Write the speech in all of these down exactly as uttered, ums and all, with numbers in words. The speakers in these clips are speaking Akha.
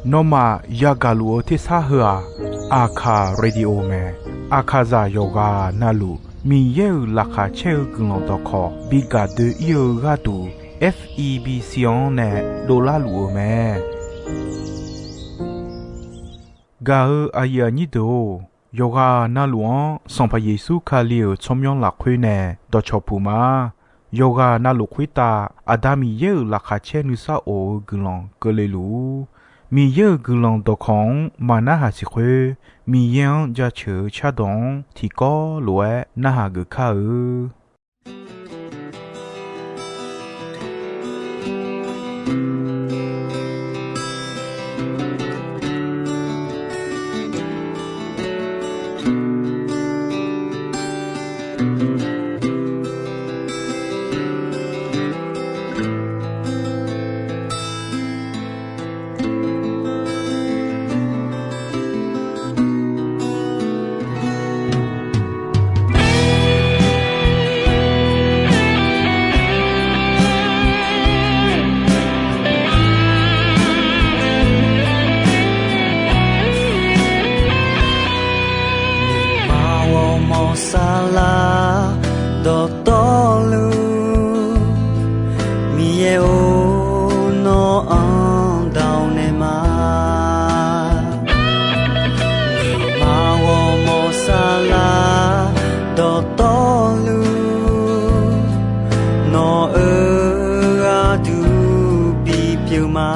Nawmaf yagaq luf-eu tersar heu-aq, Aqkaq Radio mae. Aqkaqzaq yawqghaq navluf Miqyaer-euq laqkhaq caer-eu guiqlanq dawqkawq bi gaq doe-ir-eu gharduq, F E B C-anr nae dovlar luf-eu mae. Gaq-eu aqyuif aqnyir deuq-or, yawqghaq navluf-anr Sanqpaq Yeqsur Kali-euq tsawrmyanr lafkhoer nae dawqcawq puq ma. Yawqghaq navluf khoertav Aqda Miqyaer-euq laqkhaq caer nuisar of-eu guiqlanq keuvle luf-ur. Miqyaer-euq guiqlanq dawqkawq-anr maqnarhaq siq khoer, Miqyaer-anr jaceuq-eu cardawq-anr tiqkawv lof-aer narhaq geuf kar-eu. Maqghawq mawq saflar dawqtawvluf, Miqyaer-or, nawr-anr dawq naeq ma. Maqghawq mawq saflar dawqtawvluf, nawq-euq gharduq bipyeuf ma.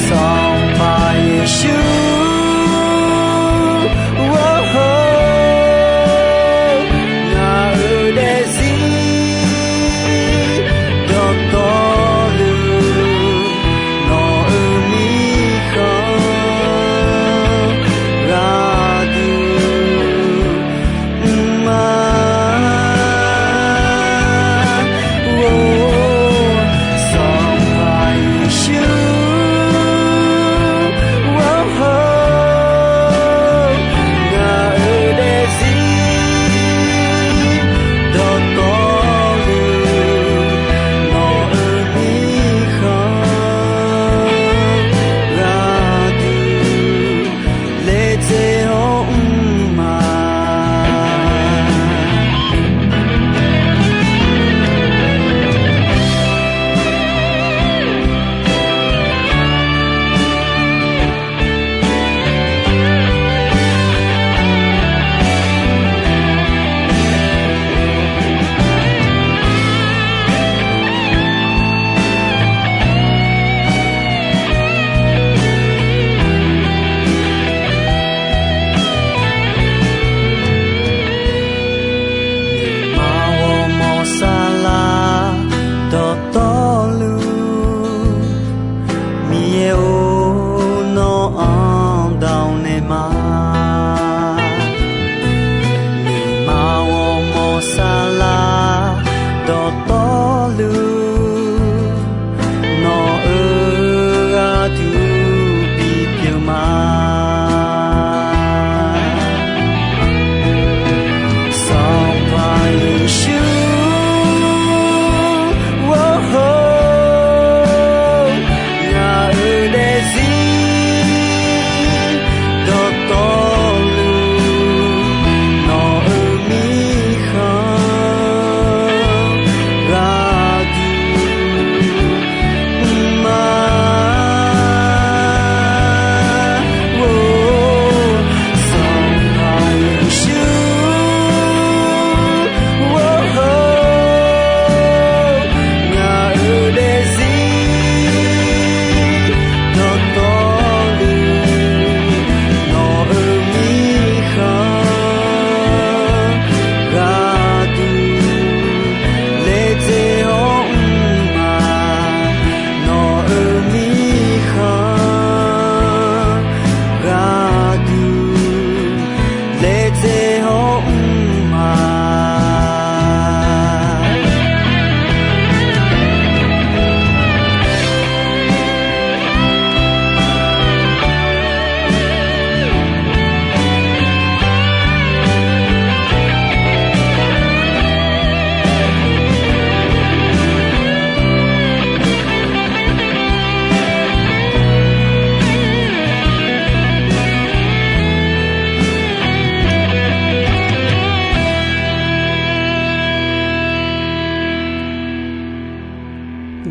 Sanqpaq Yeqsur, ngaq-euq daefzir dawqtawvluf, nawq-euq mirkhanq gharduq mr ma.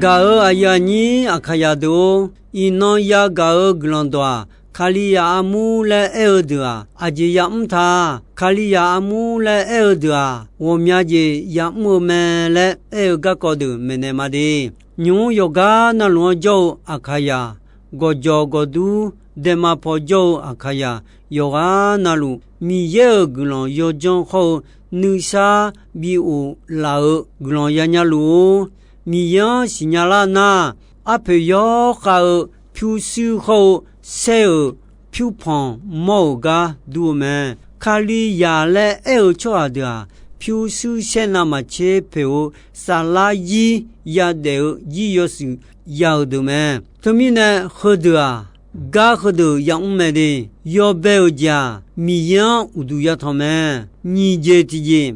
Gaq-euq aqyuif aqnyir Aqkaqyaq deuq-or, iqnan yagaq-euq guiqlanq dawq-aq, Kalizaq armur laer aer-eu deuq-aq, aqjeq yamr ta. Kalizaq armur laer aer-eu deuq-aq, ghawqmya jeq yamr-eu mae laer aer-eu garkawv deuq maeqnaeq ma de. Nymq-mr yawqgar navluf-anr jawr-eu Aqkaqyaq, gawqjawq gawqdur, daema paw jawr-eu Aqkaqyaq yawqghaq navluf, Miqyaer-euq guiqlanq yawdzanr hawr-eu nuisar bi of laf-euq guiqlanq yanya luf-or, Miqyaer-anr siqnya lar nar, arpoeq yawkhav-eu pyurshuir hawr-eu saer-euq pyurpanq mawr-euq gar dur-eu mae. Kalizaq laer aer-eu tsawrhaq deuq-aq, pyurshuir saer navmaqtser poeq-eu saflar zir yadaef-eu zir yawshuif ya-euq deuq mae. Teumirnae, heudeuq-aq, gar heudeuq yamr mae de. Yawbae-euq jeq-aq, Miqyaer-anr uqduq yatanq mae. Nyiq jeq tiqjeq,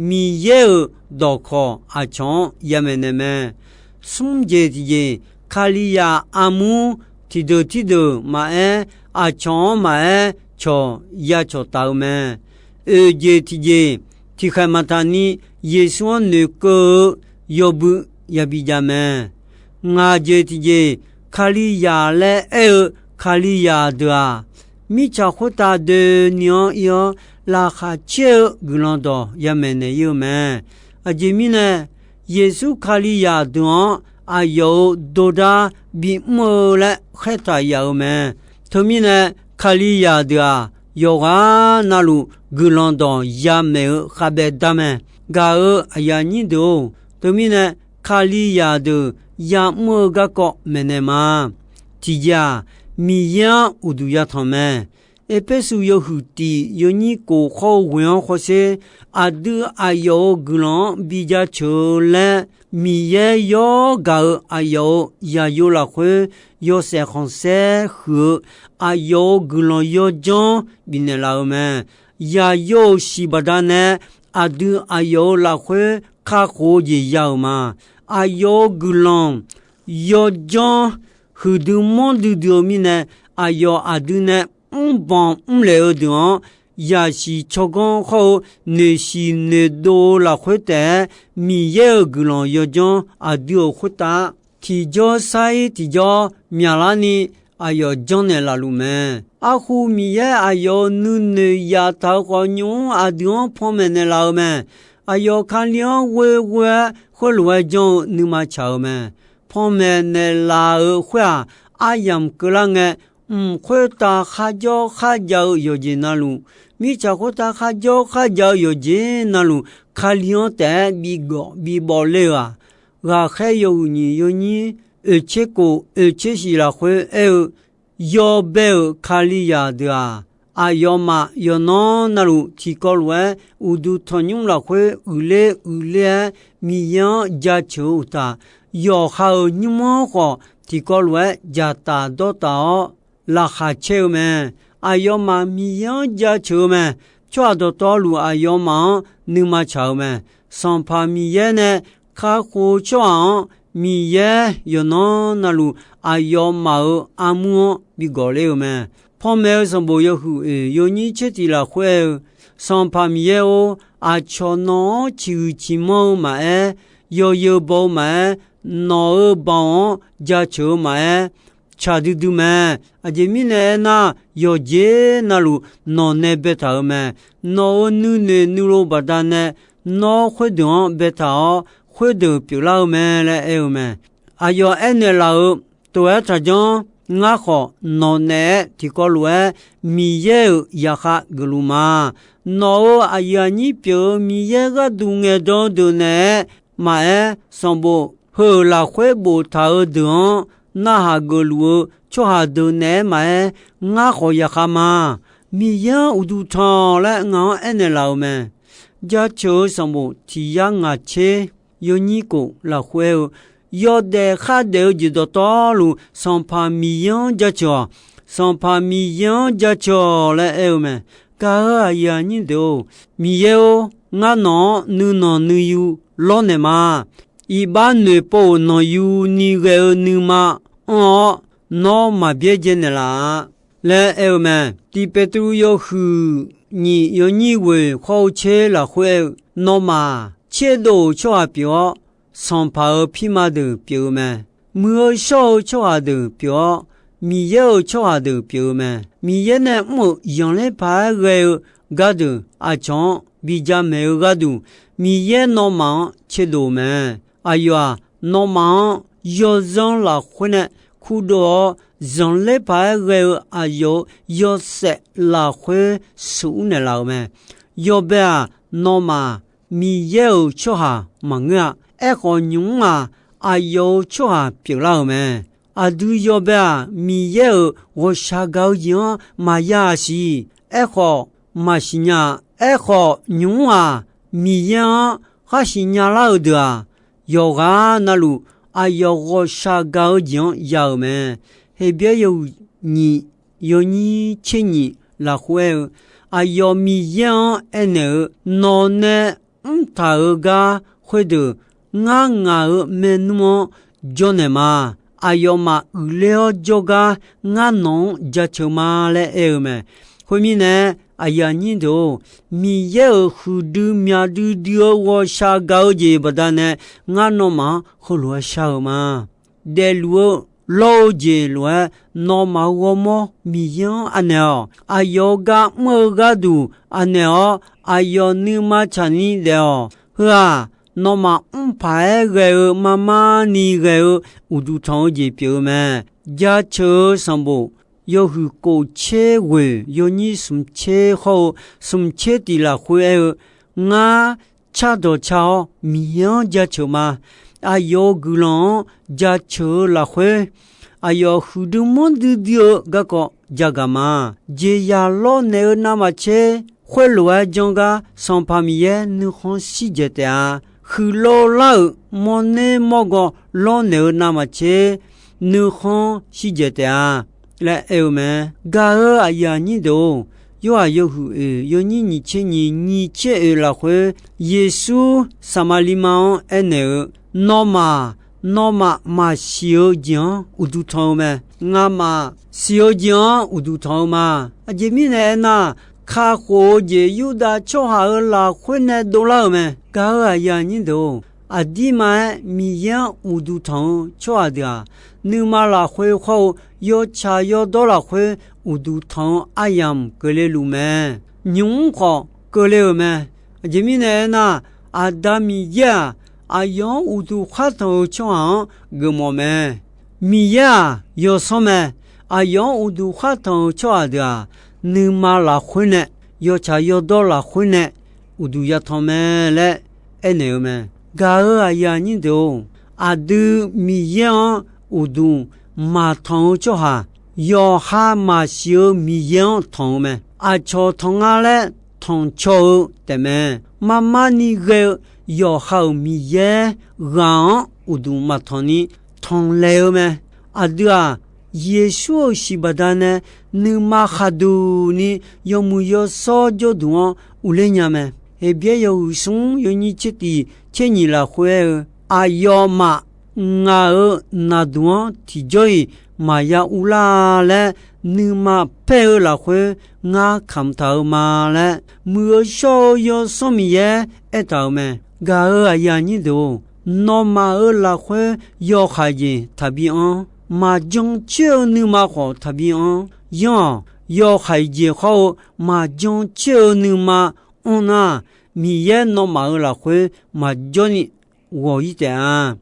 Miqyaer-euq dawqkawq aqcawq-anr yamaeq naeq mae. Smr jeq tiqjeq, Kalizaq armur tiqdeuq tiqdeuq maqaer, aqcawq-anr maqaer cawq ya cawq taf-eu mae. Oeq jeq tiqjeq, tiqkhaeq maqtaq ni Yeqsur-anr noeqkeuv-eu yawbui yabi jav mae. Ngaq jeq tiqjeq, Kalizaq laer aer-eu Kalizaq deuq-aq, mirtsaq khoertav doeni-anr ir-awr, laqkhaq caer-eu guiqlanq dawq yamaeq naeq ir-eu mae. Aqjeq mirnae, Yeqsur Kalizaq deuq-anr aqyawf-euq dordar bimr-eu laer khaertaq yaf-eu mae. Teumirnae, Kalizaq deuq-aq, yawqghaq navluf guiqlanq dawq yamaeq-eu khavbaev dar mae. Gaq-euq aqyuif aqnyir deuq-or, teumirnae, Kalizaq deuq yamr-eu garkawv maeqnaeq ma. Tiqjeq-aq, Miqyaer-anr uqduq yatanq mae. Erpersu yawhuiq tiq yawnyir kof khawr-eu ghoe-anr khawrsher, aqdui aqyawf-euq guiqlanq-anr bi jaceuq-eu laer, Miqyaer yawr gaq-euq aqyawf-euq yaqyo lafkhoer yawshaef khanqsaer huiq-eu aqyawf-euq guiqlanq yawdzanr bifnaeq laf-eu mae. Yaqyo-euq shiq baqdanae aqdui aqyawf-euq lafkhoer kakhof-eu jeq ya-euq ma. Aqyawf-euq guiqlanq yawdzanr huiqdui manrdui dui-eu mirnae, aqyawf aqdui nae mrbanq mrlaeq-eu deuq-anr, yaqsiq tsawrganr khawr-eu noeqshiq noeqdov-eu lafkhoer taef-aer, Miqyaer-euq guiqlanq yawdzanr aqdui-euq khoertav tiqjawr sar-ir tiqjawr myaqlar ni aqyawf janrnaeq laf luf mae. Arhu Miqyaer aqyawf-euq nuinoeq yaftaq-eu khawf, nymq-mr aqdui-anr panmaeq naeqlaf-eu mae. Aqyawf Kali-anr ghoeghoe-aer khoerlof-aer janr-eu nuima tsaq-eu mae. Panmaeq naeqlaf-euq khoer-aq, aryamq keuvlar ngae, mq khoertav kharjawr kharjav-eu yawqjeq navluf, mirtsaq khoertav kharjawr kharjav-eu yawqjeq navluf, Kali-anr taef-aer bigawf bibawf ler-eu-aq, ghaqkhaer yawhuiq nyiq yawnyir oeqtser kof oeqtser shiq lafkhoer aer-eu, yawbae-euq Kalizaq deuq-aq, aqyawfmaf yawqnan navluf tiqkawv lof-aer uqduq tanqnymr lafkhoer uiqler uiqler-aer Miqyaer-anr jaceuq-eu uqtaf, yawqha-euq nymr-anr khawf tiqkawv lof-aer dzaqtaf dawrtaf-awr laqkhaq caer-eu mae. Aqyawfmaf Miqyaer-anr jaceuq-eu mae. Tsawrhaq dawqtawvluf aqyawfmaf-anr nuima tsaq-eu mae. Sanqpaq Miqyaer nae kakhof-eu tsawrhaq-anr, Miqyaer yawqnan navluf aqyawfmaf-euq armur-anr bigawq ler-eu mae. Panmaeq-eu sanqbof yawhuiq oeq yawnyir tser tiq lafkhoer aer-eu, Sanqpaq Miqyaer-or, aqcawq nawq-anr ciqhuiq ciqmanr-eu maqaer, yawzeu baw-eu maqaer, nawq-euq baoq-anr jaceuq-eu maqaer, tsaq duidui mae. Aqjeq mirnae aernar, yawqjeq navluf nawq nae baetaq-euq mae. Nawq-euq nuinoeq nuilov baqdanae nawr khoerdeuq-anr baetaq-awr, khoerdeuq pyeuflar-eu mae laer aer-eu mae. Aqyawf aernaeq laf-euq tov-aer taqjanr. Ngar khawf nawq naeq-aer tiqkawv lof-aer Miqyaer-euq zaqkhav geufluf ma. Nawq-euq aqyuif aqnyir pyeuf-eu Miqyaer gharduq ngaeqdan-eu deuq naeq-aer maqaer, sanqbof heu-euq lafkhoer boftaq-eu deuq-anr narhaq geufluf-eu tsawrhaq deuq naeq-aer maqaer, ngar khawf zaqkhav ma. Miqyaer-anr uqduq tanq laer ngaq-anr aernaeq laf-euq mae. Jaceuq-eu sanqbof tiq yar ngaq tser yawnyir kof lafkhoer aer-eu, yawdaef khardaef-eu jeq dawqtawvluf Sanqpaq Miqyaer-anr jaceuq-awq. Sanqpaq Miqyaer-anr jaceuq-awq laer aer-eu mae. Gaq-euq aqyuif aqnyir deuq-or, Miqyaer-or, ngar nawq-anr nuinanq nuiyu lawrnaeq ma. Iqbax noeqpov-euq nanqyu ni ghae-eu nuima anr-awr, nawr maq byaerdzae naeqlaf-a laer aer-eu mae. Tiq Peqtruv yawhuiq nyiq yawnyir ghoeq khawr-eu tser lafkhoer aer-eu, nawmaf tserdov-euq tsawrhaq pyeuf-awr, sanqpaq-euq pirma deuq pyeuf-eu mae. Muiq-eu shawr-eu tsawrhaq deuq pyeuf-awr, Miqyaer-euq tsawrhaq deuq pyeuf-eu mae. Miqyaer nae mr-euq zanqler paq-aer ghae-eu gardeuq aqcawq-anr bi jamaeq-eu gharduq, Miqyaer nawmaf-anr tserdov-eu mae. Aqyawf-aq, nawmaf-anr yawzanr lafkhoer nae kurdov-awr, zanqler paq-aer ghae-eu aqyawf-euq yawshaef lafkhoer sheuqur naeqlaf-euq mae. Yawbae-aq, nawmaf Miqyaer-euq tsawrhaq maqngeur-a. Aerkhawf, nymq-mr-aq, aqyawf-euq tsawrhaq pyeuflar-euq mae. Aqdui yawbae-aq, Miqyaer-euq ghawqshaq gaq-eu jeq-anr maqya-a siq. Aerkhawf, maqsiq nya-a. Aerkhawf, nymq-mr-aq, Miqyaer-anr khar siqnya lar-eu deuq-aq, yawqghaq navluf aqyawf ghawqshaq gaq-eu jeq-anr ya-euq mae. Heqbyaer yawhuiq nyiq, yawnyir tser nyiq lafkhoer aer-eu, aqyawf Miqyaer-anr aernaeq-eu, Nawq nae mrtaq-euq gar khoerdeuq ngar ngaq-euq maernmr-anr jawrnaeq ma. Aqyawfmaf uiqler-awr jawrgar ngar nawq-anr jaceuq ma laer aer-eu mae. Khoermirnae, aqyuif aqnyir deuq-or, Miqyaer-euq huiqdui myaq duidui-eu ghawqshaq gaq-eu jeq baqdanae ngar nawmaf-anr heulof-aer shar-eu ma. Daefluf-eu lawr-eu jeq lof-aer nawmaf-euq ghawrmawr Miqyaer-anr anaeq-awq. Aqyawf-euq gar mr-eu gharduq anaeq-awr, aqyawf nuima tsaqni daef-awq. Heu-aq, nawmaf mrpaq-aer ghae-eu marmarni ghae-eu uqduq tanq-eu jeq pyeuf-eu mae. Jaceuq-eu sanqbof yawhuiq kof tser ghoeq yawnyir smq tser hawr-eu smq tser tiq lafkhoer aer-eu, Ngar cardawq car-awr Miqyaer-anr jaceuq ma. Aqyawf-euq guiqlanq-anr jaceuq-eu lafkhoer, aqyawf huiqdui manrdui dui-eu garkawv jagaq ma. Jeqzaq lawrnaeq-eu navmaqtser khoerlof-aer janr gar Sanqpaq Miqyaer nuikhanr shir dzaeq taef-a. Huiqlov lar-euq mawrner mawrgaw lawrnaeq-eu navmaqtser nuikhanr shir dzaeq taef-a laer aer-eu mae. Gaq-eu aqyuif aqnyir deuq-or, Yorhaq yawhuiq oeq yawnyir nyiq tser nyiq nyiq tser oeq lafkhoer, Yeqsur Saqmaqliv ma-anr aernaeq-eu, Nawmaf, nawmaf maqsiq-eu jeq-anr uqduq tanq-eu mae. Ngamaf siq-eu jeq-anr uqduq tanq-eu ma. Aqjeq mirnae aernar, kakhof-eu jeq Yurdav tsawrhaq-euq lafkhoer nae dovlar-euq mae. Gaq-eu aqyuif aqnyir deuq-or, aqdirma-aer Miqyaer-anr uqduq tanq-eu tsawrhaq deuq-aq, nuima lafkhoer khawr-eu yawtsaq yawdawr lafkhoer uqduq tanq-eu aryamq keuvle luf mae. Nymq-mr khawf keuvle-euq mae. Aqjeq mirnae aernar, Aqda Miqyaer-aq, aqyawf-anr uqduq khar tanq-eu tsawrhaq-anr geufmawf mae. Miqyaer-aq, yawsanr mae. Aqyawf-anr uqduq khar tanq-eu tsawrhaq deuq-aq, nuima lafkhoer nae, yawtsaq yawdawr lafkhoer nae uqduq yatanq mae laer aernaeq-eu mae. Gaq-eu aqyuif aqnyir deuq-or, aqdui Miqyaer-anr uqduq maqtanq-eu tsawrhaq, yawqha maqsiq-eu Miqyaer-anr tanq-eu mae. Aqcawq tanq nga laer tanqcaw-eu taefmae. Marmarni ghae-eu yawqha-euq Miqyaer ghaq-anr uqduq maqtanq ni tanqlaeq-eu mae. Aqdui-aq, Yeqsur-euq siq baqdanae nuima khaqduq ni yawmuiq yawshawr jawrduq-anr uvler nya mae. Heqbyaer yawhuiq smr yawnyir tser tiq tser nyiq lafkhoer aer-eu, Aqyawfmaf ngaq-euq naqduq-anr tiqjawr-iq maqya urlar laer nuima paer-eu lafkhoer ngar kamq taq-eu ma laer, Muiq-eu shawr-eu Yawsanr Miqyaer aertaq-euq mae. Gaq-eu aqyuif aqnyir deuq-or, nawmaf-euq lafkhoer yawhaiq jeq taqbi anr. Maqjan coer-eu nuima khawf taqbi anr. Yanr-awq, yawhaiq jeq hawr-eu maqjan coer-eu nuima anr nar, Miqyaer nawmaf-euq lafkhoer maqjawr ni ghawq-ir taef-a.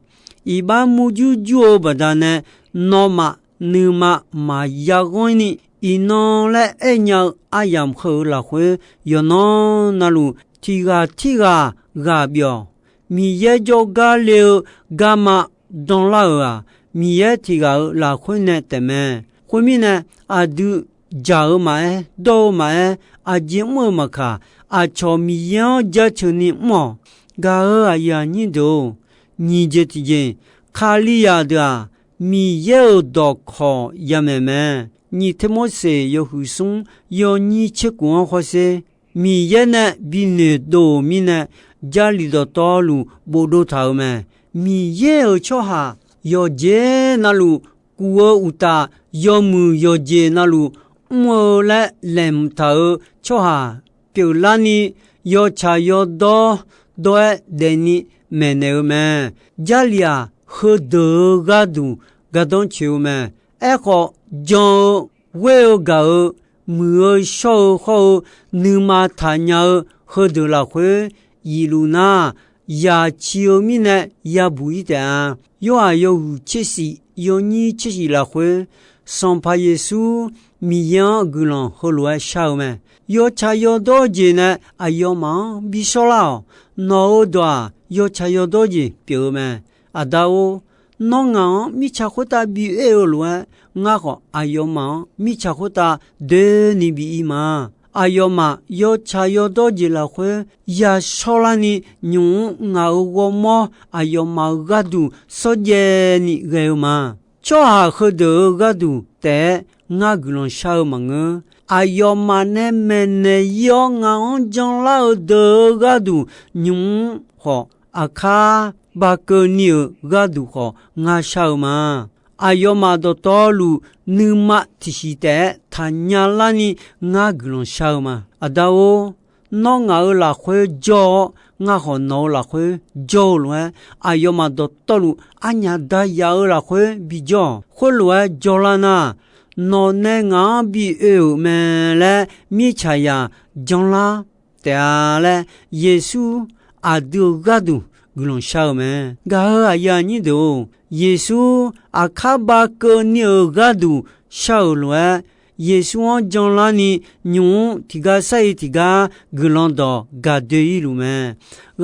Iqbax murjur jur-eu baqdanae, nawmaf nuima maqya ghanr ni, iqnan laer aernya-eu aryamq heu-euq lafkhoer yawqnan navluf tiqghaq tirghaq ghaq byawq. Miqyaer jawrgar le-eu garma danlar-euq-aq, Miqyaer tiqghaq-euq lafkhoer nae taefmae. Khoermirnae, aqdui jaq-eu maqaer, dawr-eu maqaer, aqjeq mr-eu maqkaq, aqcawq Miqyaer-anr jaceuq ni mr-awq. Gaq-eu aqyuif aqnyir deuq-or, nyiq jeq tiqjeq, Kalizaq deuq-aq, Miqyaer-euq dawqkawq yamaeq mae. Nyiq Termorseq yawhuiq smr yawnyir tser kuf-anr hawsher, Miqyaer nae bi noeqdov-euq mirnae, Jarlif dawqtawvluf bofdov taq-euq mae. Miqyaer-euq tsawrhaq yawqjeq navluf kuf-eu uqtaf, yawmuiq yawqjeq navluf mr-eu laer laeqhmq taq-euq tsawrhaq pyeuflarni, yawtsaq yawdawr dawr-aer daefni maeqnaeq-eu mae. Jarlif-aq, heudeuq-euq gharduq gardanr coeq-eu mae. Aerkhawf, jan-eu, ghoer-eu gaq-eu, muiq-eu shawr-eu hawr-eu, nuima taqnya-eu heudeuq lafkhoer yifluf nar, yaqci-eu mirnae yabuq-ir taef-a. Yorhaq yawhuiq tser shif, yawnyir tser shif lafkhoer, Sanqpaq Yeqsur Miqyaer-anr guiqlanq heulof-aer shar-eu mae. Yawtsaq yawdawr jeq nae aqyawfmaf-anr bi shawrlar-awq. Nawq-euq dawq-aq, yawtsaq yawdawr jeq pyeuf-eu mae. Aqda-or, nawr ngaq-anr mirtsaq khoertav bi oer-eu lof-aer, ngar khawf aqyawfmaf-anr mirtsaq khoertav doeni bi ir ma. Aqyawfmaf yawtsaq yawdawr jeq lafkhoer yashawrlarni, nymq-mr ngaq-euq ghawrmawr aqyawfmaf-euq gharduq shawrjaev ni ghae-eu ma. Tsawrhaq heudeuq-euq gharduq taef-aer ngar guiqlanq shar-eu maqngeur. Aqyawfmaf nae maeqnaeq-ir-awr ngaq-anr janlar-eu deuq-euq gharduq, nymq-mr khawf, aqkar ba keuvni-euq gharduq khawf ngar shar-eu ma. Aqyawfmaf dawqtawvluf nuima tiqsiq taef-aer taqnya larni ngar guiqlanq shar-eu ma. Aqda-or, nawr ngaq-euq lafkhoer jawr-awr, ngar khawf nawq-euq lafkhoer jawr-eu lof-aer, aqyawfmaf dawqtawvluf arnyaf dayaf-eu lafkhoer bijawr-awq. Khoerlof-aer jawrlar nar, nawq nae ngaq-anr bi oe-euq mae laer mirtsaqzaq janlar taef-a laer, Yeqsur aqdui-euq gharduq guiqlanq shar-eu mae. Gaq-euq aqyuif aqnyir deuq-or, Yeqsur aqkar ba keuvni-euq gharduq shar-euq lof-aer, Yeqsur-anr janlarni nymq-mr tiqgar sar-ir tiqgar guiqlanq dawq gaqdoe-ir luf mae.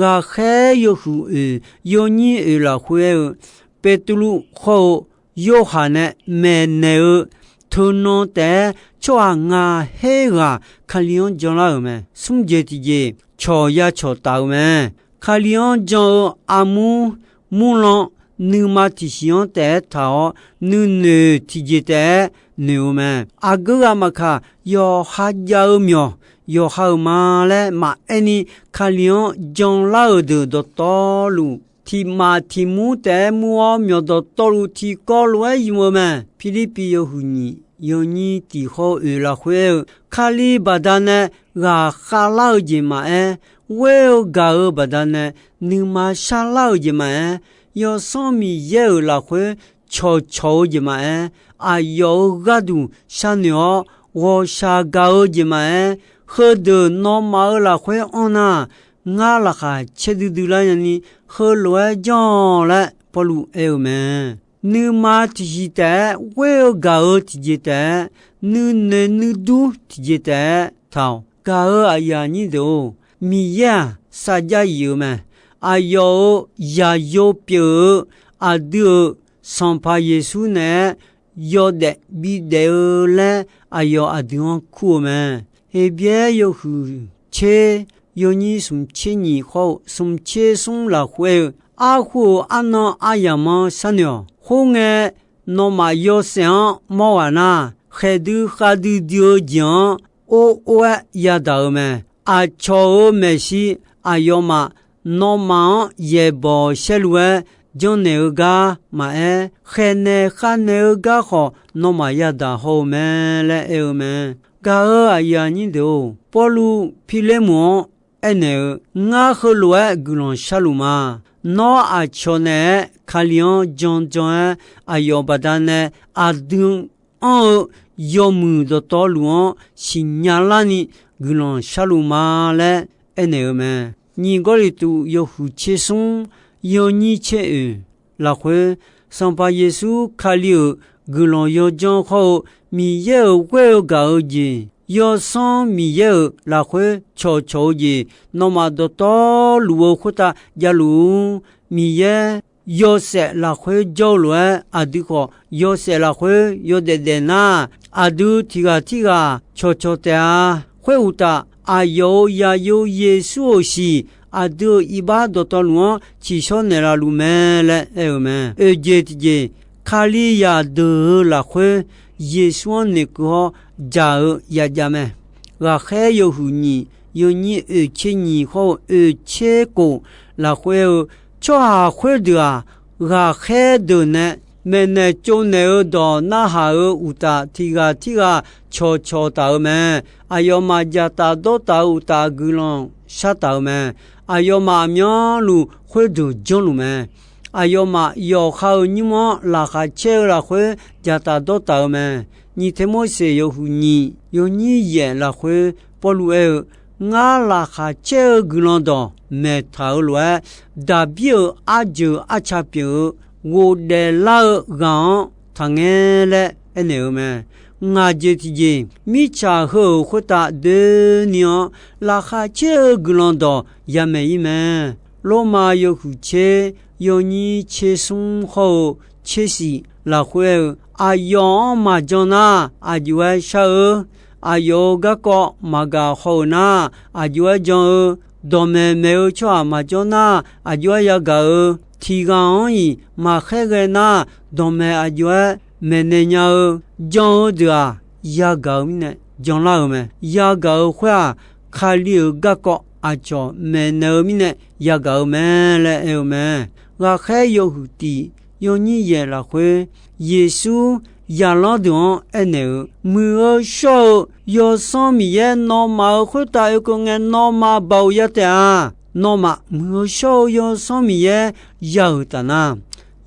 Ghaqkhaer yawhuiq oeq yawnyir oeq lafkhoer aer-eu, Beqtuvluv hawr-eu Yorhaq nae maeqnaeq-eu teunan taef-aer tsawrhaq ngaq her ghaq Kali-anr janlar-euq mae. Smr jeq tiqjeq cawq ya cawq taf-eu mae. Kali-anr jan-eu armur murlan nuima tiqsiq-anr taef-aer taq-awr, nuinoeq tiqjeq taef-aer noeq-eu mae. Aqgeu ghaq maqkaq, yawqha jav-eu myawq yawqha-euq ma laer maqaer ni, Kali-anr janlar-euq deuq dawqtawvluf, tiq maf tiq mur taef-aer mur-awr myawq dawqtawvluf tiqkawv lof-aer ymq-eu mae. Pirlirpiv yawhuiq nyiq yawnyir tiq hawr-eu oeq lafkhoer aer-eu, Kali baqdanae ghaqkhav lar-eu jeq maqaer, ghoer-eu gaq-eu baqdanae nuima sharlar-eu jeq maqaer, Yawsanr Miqyaer-euq lafkhoer cawqcawq-eu jeq maqaer, aqyawf-euq gharduq sharnoeq-awr ghawqshaq gaq-eu jeq maqaer, heudeuq nawmaf-euq lafkhoer anr nar, ngar laqkhaq caerdui dui lar nyani, heulof-aer janr-awq laer Pawrluv aer-eu mae. Nuima tiqsiq taef-aer ghoer-eu gaq-eu tiqjeq taef-aer, nuinoeq nuidur tiqjeq taef-aer taq-awq. Gaq-euq aqyuif aqnyir deuq-or, Miqyaer-aq sarjax yif-eu mae. Aqyawf-euq zaqyo pyeuf-eu aqdui-euq Sanqpaq Yeqsur naeq-aer yawdaef bidaef-eu laer aqyawf aqdui-anr kur-eu mae. Heqbyaer yawhuiq tser yawnyir smq tser nyiq hawr-eu smq tser smr lafkhoer aer-eu, arhu-euq arnan aryamq-anr sharnoeq-awq. Khoerngae, nawmaf yawshaef-anr mawr ghaq nar, khaeqdui khavdui dui-eu jeq-anr or or-aer yadaq-eu mae. Aqcawq-euq maeqshi aqyawfmaf nawmaf-anr yaeqbawq saerlu-aer janrnaeq-eu gar maqaer, khaeqnaeq khavnaeq-eu gar khawf nawmaf yadaq haw-eu mae laer aer-eu mae. Gaq-euq aqyuif aqnyir deuq-or, Pawrluv Pirlermuf-anr aernaeq-eu, Ngar heulof-aer guiqlanq sharluf ma. Nawr aqcawq naeq-aer Kali-anr janjan-aer aqyawf baqdanae aqdui anr-eu yawmuiq dawqtawvluf-anr siqnya larni guiqlanq sharluf ma laer aernaeq-eu mae. Nyiq Gawrliqtu yawhuiq tser smr yawnyir tser oeq lafkhoer, Sanqpaq Yeqsur Kali-euq guiqlanq yawdzanr hawr-eu Miqyaer-euq ghoer-eu gaq-eu jeq, Yawsanr Miqyaer-euq lafkhoer cawqcawq-eu jeq, nawmaf dawqtawvluf-eu khoertav javluf-ur. Miqyaer yawshaef lafkhoer jawr-eu lof-aer, aqdui khawf yawshaef lafkhoer yawdaef daef nar, aqdui tiq ghaq tirghaq cawqcawq taef-a. Khoeruqtaf, aqyawf-euq zaqyo Yeqsur-euq siq aqdui-euq iqbax dawqtawvluf-anr tsiqshawr naeqlaf luf mae laer aer-eu mae. Oeq jeq tiqjeq, Kalizaq deuq-euq lafkhoer Yeqsur-anr noeqkeuv hawr dzaq-eu yajav mae. Ghaqkhaer yawhuiq nyiq yawnyir oeq tser nyiq hawr-eu oeq tser kof lafkhoer-eu, tsawrhaq khoerdeuq-aq, ghaqkhaer deuq nae maeqnaeq tsovnaeq-eu dawq narhaq-euq uqtaf, tiq ghaq tirghaq cawqcawq taf-eu mae. Aqyawfmaf dzaqtaf dawrtaf-eu uqtaf guiqlanq shar taf-eu mae. Aqyawfmaf aqmyanluf khoerdeuq janrluf mae. Aqyawfmaf yawqha-euq nymr-anr laqkhaq caer-eu lafkhoer dzaqtaf dawrtaf-eu mae. Nyiq Tirmorseq yawhuiq nyiq yawnyir yaef lafkhoer Pawrluv aer-eu, Ngar laqkhaq caer-eu guiqlanq dawq maeqtaq-eu lof-aer, Daqbir-euq arjeuq arca pyeuf-eu ghofdaef lar-eu ghaq-anr taqngae laer aernaeq-eu mae. Ngaq jeq tiqjeq, mirtsaq heu-euq khoertav doeni-anr laqkhaq caer-eu guiqlanq dawq yamaeq-ir mae. Lormav yawhuiq tser yawnyir tser smr hawr-eu tser shif lafkhoer aer-eu, Aqyawf-anr maqjan nar, aqjox-aer shar-eu. Aqyawf-euq garkawv maqgaq haw-euq nar, aqjox-aer jan-eu. Dawqmaeq maeq-eu tsawrhaq maqjanr nar, aqjox-aer yagaq-eu. Tiq ghaq-anr-iq maqkhaer ghae nar, dawqmaeq aqjox-aer maeqnaeq nya-eu. Jan-eu deuq-aq, yagaq-eu mirnae janlar-eu mae. Yagaq-eu khoer-aq, Kali-euq garkawv aqcawq maeqnaeq-eu mirnae yagaq-eu mae laer aer-eu mae. Ghaqkhaer yawhuiq tiq yawnyir yaef lafkhoer, Yeqsur zaqlanr deuq-anr aernaeq-eu, Muiq-eu shawr-eu Yawsanr Miqyaer, nawmaf-euq khoertav oekeuv ngae nawmaf baoq ya taef-a. Nawmaf muiq-eu shawr-eu Yawsanr Miqyaer ya-euq taf nar,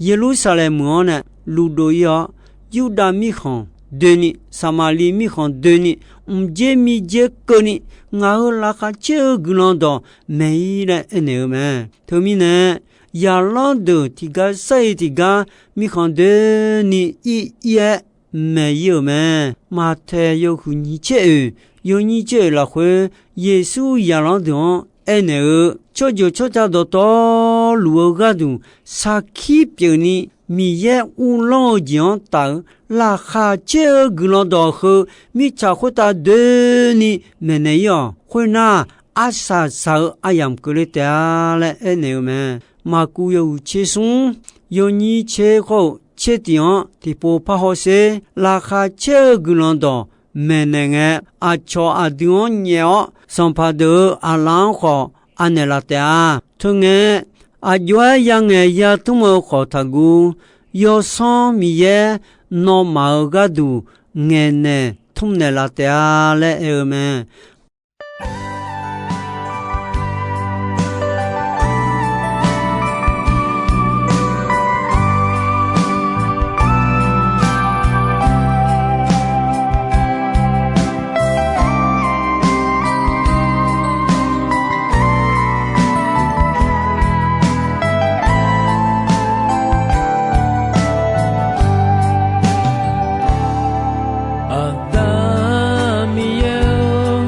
Yeqlursaqlaeq meuq-anr nae luvdov-ir-awr, Yurdav mirkhanq doeni, Saqmaqliv mirkhanq doeni, mqdzer mirdzer keuvni, ngaq-euq laqkhaq caer-eu guiqlanq dawq maeq-ir laer aernaeq-eu mae. Teumirnae, zaqlanr deuq tiqgar sar-iq tiqgar mirkhanq doeni ir ir-aer maeq-ir-euq mae. Maqtaeq yawhuiq nyiq tser oeq yawnyir tser oeq lafkhoer, Yeqsur zaqlanr deuq-anr aernaeq-eu, Tsawrjeuq tsawrca dawqtawvluf-eu gharduq sarkir pyeufni Miqyaer uvlanr-eu jeq-anr taf-eu laqkhaq caer-eu guiqlanq dawq heu, mirtsaq khoertav doeni maeqnaeq-ir-awq. Khoernar, arsaq saq-eu aryamq keuvle taef-a laer aernaeq-eu mae. Maqkuv yawhuiq tser smr yawnyir tser khawr-eu tser tiq-anr tiqpov parhaw sher. Laqkhaq caer-eu guiqlanq dawq maeqnaeq ngae, aqcawq aqdui-anr nyaef-awr, sanqpaq deuq-euq aqlaf-anr khawf anaeq laf taef-a. Teungae, aqjox-aer yangaeq yatmr-eu khawf taqguv, Yawsanr Miqyaer nawmaf-euq gharduq ngaeqnaeq tmrnaeq laf taef-a laer aer-eu mae. Aqda Miqyaer-or,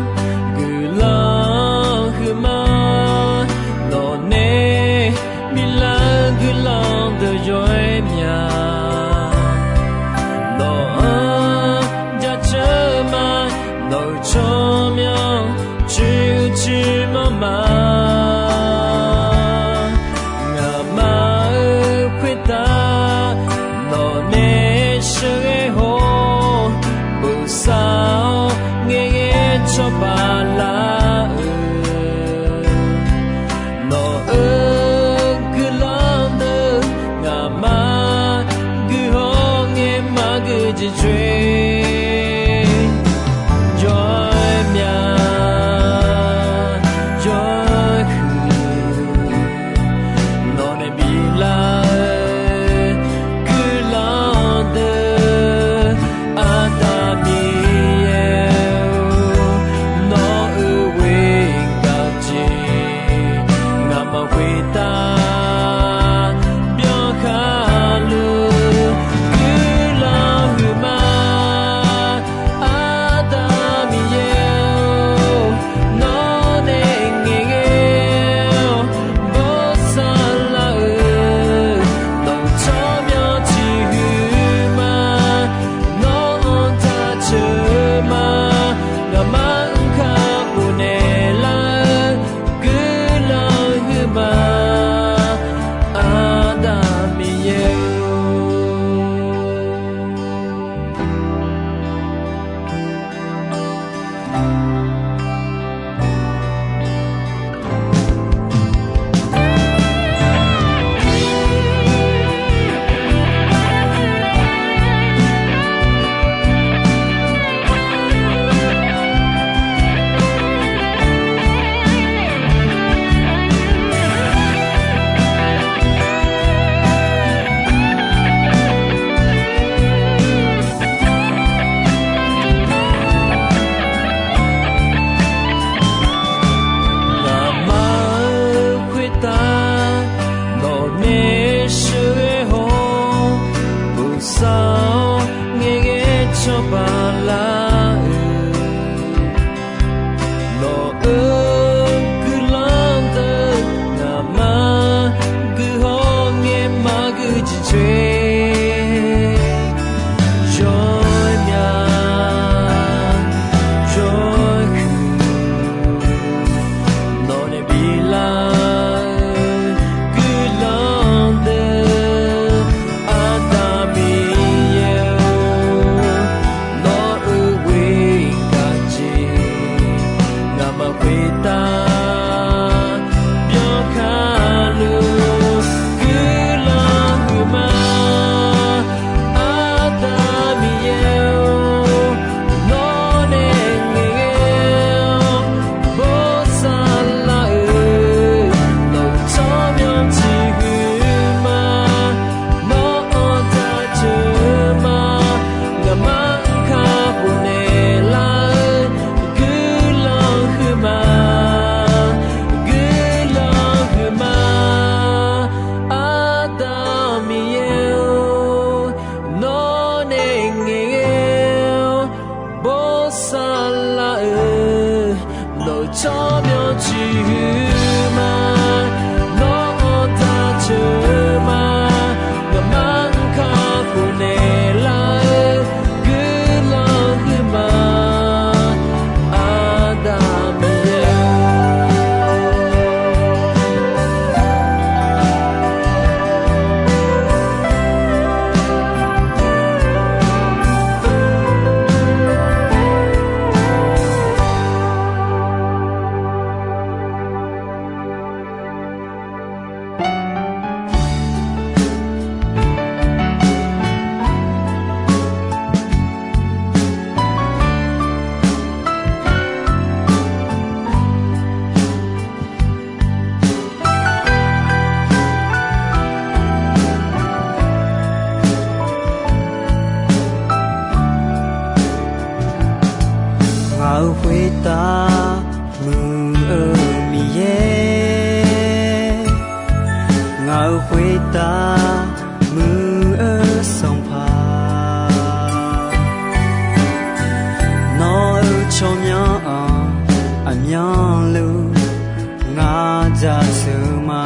khoer, yawmya yawhuiq, nawq nae bilar-eu guiqlanq deuq, Aqda Miqyaer-or, nawq-euq ghoer gaq jeq, ngaqma khoertav byanlar kar luf guiqlanq huiqma. Aqda Miqyaer-or, nawr nae ngaeqghae-awr bawrtsanq lar-euq, nawq-euq tsawrmyanr tiq huiqma. Nawr-anr jaceuq-eu ma, ngaqma-anr kakhof naeqlar-eu guiqlanq huiqma, guiqlanq huiqma. Aqda Miqyaer-or, nawr nae ngaeqghae-awr bawrtsanq lar-euq, nawq-euq tsawrmyanr tiq huiqma. Nawr-anr jaceuq-eu ma, ngaqma-anr kakhof naeqlar-eu guiqlanq huiqma. Aqda Miqyaer-or, ngaq-euq khoertav muiq-eu Miqyaer, ngaq-euq khoertav muiq-eu Sanqpaq, nawr-euq tsawrmyanr-anr aqmyanluf ngaq jaceuq ma.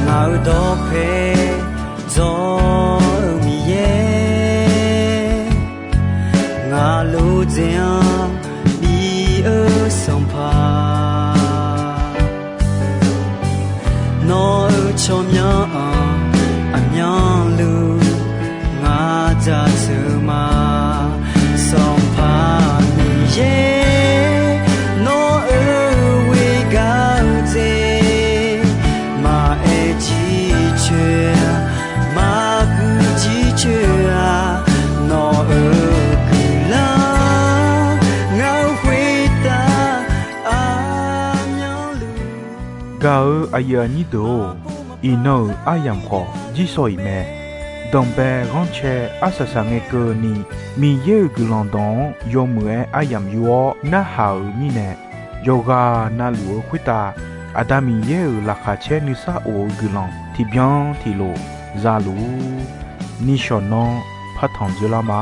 Ngaq-euq dawqpae dzawr-eu Miqyaer, ngaq lof dzaeq-anr bi-eu Sanqpaq, nawr-euq tsawrmyanr-anr aqmyanluf ngaq jaceuq ma. Sanqpaq Miqyaer, nawr-euq ghoer gaq-eu jeq maqaer jircoer-a, maqguiq jircoer-a, nawq-euq guiqlanq ngaq-euq khoertav aqmyanluf. Gaq-eu aqyuif aqnyir deuq-or, iqnan-euq aryamq khawf jirsawq iq mae. Danqbae ghanrcae arsaq saq ngae keuvni, Miqyaer-euq guiqlanq dawq-anr yawmuiq-aer aryamq yur-awr narhaq-euq mirnae, yawqghaq navluf-eu khoertav Aqda Miqyaer-euq laqkhaq caer nuisar of-eu guiqlanq tiqbyan tiqlof za luf-ur. Nishawq nanr partanq dzoerlar ma.